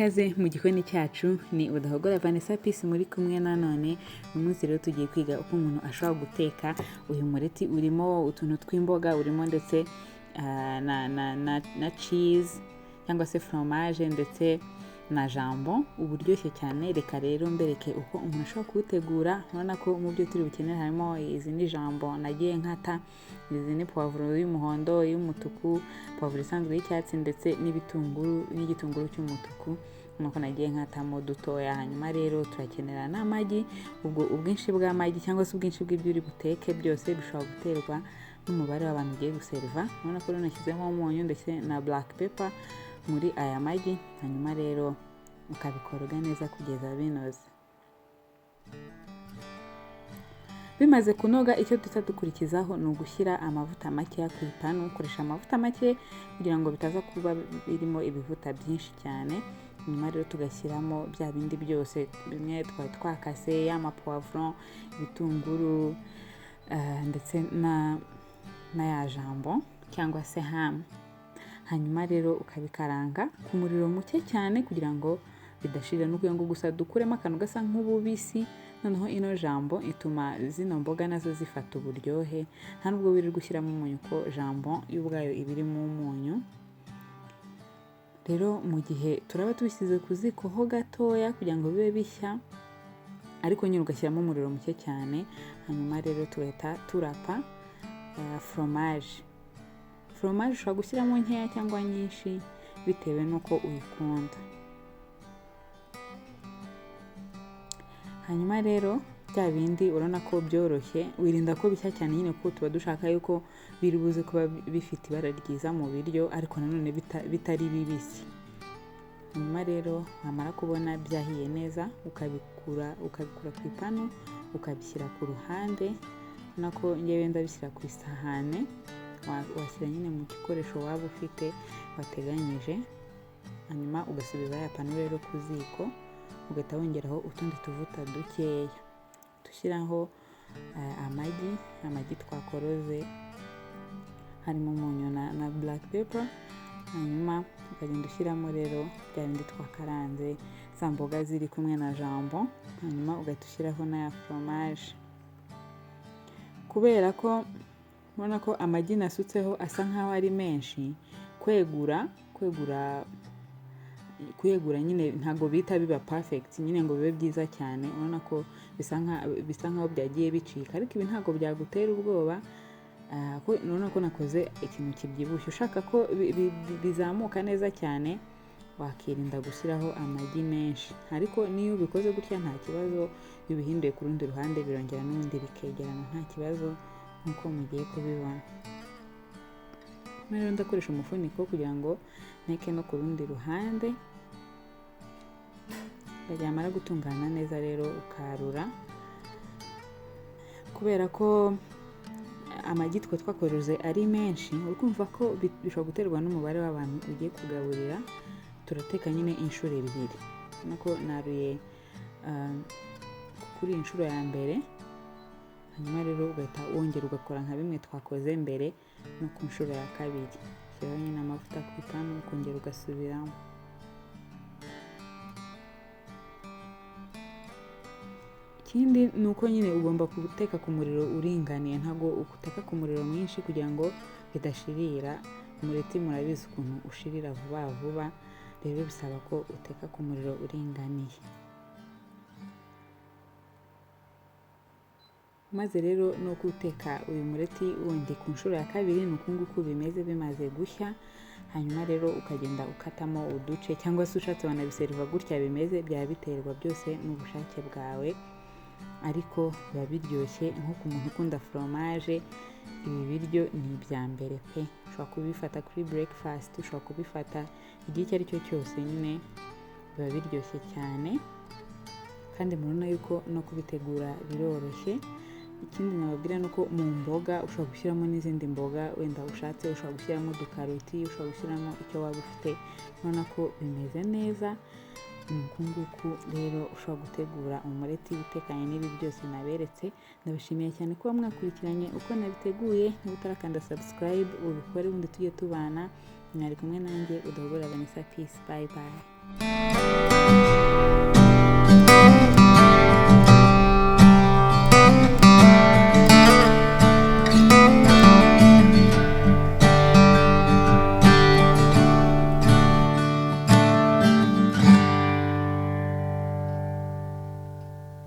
Ikaze mu gikoni cyacu, ni Udahogora Vanessa Peace muri kumwe nanone. Uyu munsi rero tugiye kwiga uko umuntu ashobora guteka uyu mureti urimo utuntu tw'imboga, urimo ndetse na cheese cyangwa se fromage ndetse na jambon, uba uryoshye cyane. Reka rero mbereke uko umuntu ashobora kuwutegura. Urabona ko mu byo turi bukenere harimo izi ni jambon nagiye nkata, izi ni puwavuro y'umuhondo, iy'umutuku, puwavuro isanzwe y'icyatsi ndetse n'ibitunguru n'igitunguru cy'umutuku nuko nagiye nkatamo dutoya. Hanyuma rero turakenera n'amagi. Ubwo ubwinshi bw'amagi cyangwa se ubwinshi bw'ibyo uri buteke byose bishobora guterwa n'umubare w'abantu ugiye guseriva. Urabona ko rero nashyizemo umunyu ndetse na black pepper muri aya magi, hanyuma rero ukabikoroga neza kugeza binoze. Bimaze kunoga, icyo duhita dukurikizaho ni ugushyira amavuta makeya ku ipanu. Ukoresha amavuta make kugira ngo bitaza kuba birimo ibivuta byinshi cyane. Nyuma rero tugashyiramo bya bindi byose bimwe twari twakase, ya mapuwavuro, ibitunguru, ndetse na ya jambon cyangwa se ham. Hanyuma rero ukabikaranga ku muriro muke cyane kugira ngo bidashirira, ni ukugira ngo gusa dukuremo akantu gasa nk'ububisi. Noneho ino jambon ituma zino mboga nazo zifata uburyohe, nta nubwo wirirwa ushyiramo umunyu kuko jambon yo ubwayo iba irimo umunyu. Rero mu gihe turaba tubishyize ku ziko ho gatoya kugira ngo bibe bishya, ariko nyine ugashyiramo umuriro muke cyane. Hanyuma rero tugahita turapa fromage. Fromage ushobora gushyiramo nkeya cyangwa nyinshi bitewe n'uko uyikunda. Hanyuma rero bya bindi urabona ko byoroshye, wirinda ko bishya cyane nyine kuko tuba dushaka yuko biri buze kuba bifite ibara ryiza mu biryo, ariko nanone bitari bibisi. Hanyuma rero wamara kubona byahiye neza, ukabikura ku ipanu ukabishyira ku ruhande. Urabona ko njyewe ndabishyira ku isahane, washyira nyine mu gikoresho waba ufite wateganyije. Hanyuma ugasubiza ya panu rero ku ziko, ugahita wongeraho utundi tuvuta dukeya, dushyiraho amagi twakoroze harimo umunyu na black pepper. Hanyuma ukagenda ushyiramo rero bya bindi twakaranze, za mboga ziri kumwe na jambon, hanyuma ugahita ushyiraho na ya fromage. Kubera ko ubona ko amagi nasutseho asa nkaho ari menshi, kuyegura nyine ntabwo bihita biba perfect nyine ngo bibe byiza cyane. Urabona ko bisa nkaho byagiye bicika, ariko ibi ntabwo byagutera ubwoba. Urabona ko nakoze ikintu kibyibushye. Ushaka ko bizamuka neza cyane wakirinda gushyiraho amagi menshi, ariko niyo ubikoze gutya nta kibazo. Iyo ubihinduye ku rundi ruhande birongera n'ubundi bikegerana nta kibazo nk'uko mugiye kubibona. Rero ndakoresha umufuniko kugira ngo nteke no ku rundi ruhande. Byamara gutungana neza rero ukarura. Kubera ko amagi twe twakoroze ari menshi, uri kumva ko bishobora guterwa n'umubare w'abantu ugiye kugaburira. Turateka nyine inshuro ebyiri. Urabona ko naruye kuri iyi nshuro ya mbere, hanyuma rero ugahita wongera ugakora nka bimwe twakoze mbere no ku nshuro ya kabiri. Ushyiraho nyine amavuta ku ipanu ukongera ugasubiramo. Ikindi ni uko nyine ugomba guteka ku muriro uringaniye, ntabwo uteka ku muriro mwinshi kugira ngo bidashirira. Umureti murabizi ukuntu ushirira vuba vuba, rero bisaba ko uteka ku muriro uringaniye. Maze rero no guteka uyu mureti wundi ku nshuro ya kabiri ni uku nguku bimeze bimaze gushya. Hanyuma rero ukagenda ukatamo uduce, cyangwa se ushatse wanabiseriva gutya bimeze, byaba biterwa byose n'ubushake bwawe, ariko biba biryoshye. Nko ku muntu ukunda fromage, ibi biryo ni ibya mbere pe. Ushobora kubifata kuri breakfast, ushobora kubifata igihe icyo ari cyo cyose, nyine biba biryoshye cyane. Kandi murabona yuko no kubitegura biroroshye. Ikindi nababwira ni uko mu mboga ushobora gushyiramo n'izindi mboga wenda ushatse, ushobora gushyiramo udukaroti, ushobora gushyiramo icyo waba ufite. Urabona ko bimeze neza. Ni uku nguku rero ushobora gutegura umureti utekanye n'ibi byose naberetse. Ndabashimiye cyane kuba mwakurikiranye uko nabiteguye. Niba utarakanda subscribe ubikore, ubundi tujye tubana. Mwari kumwe nanjye Udahogora Vanessa. Peace, bye bye.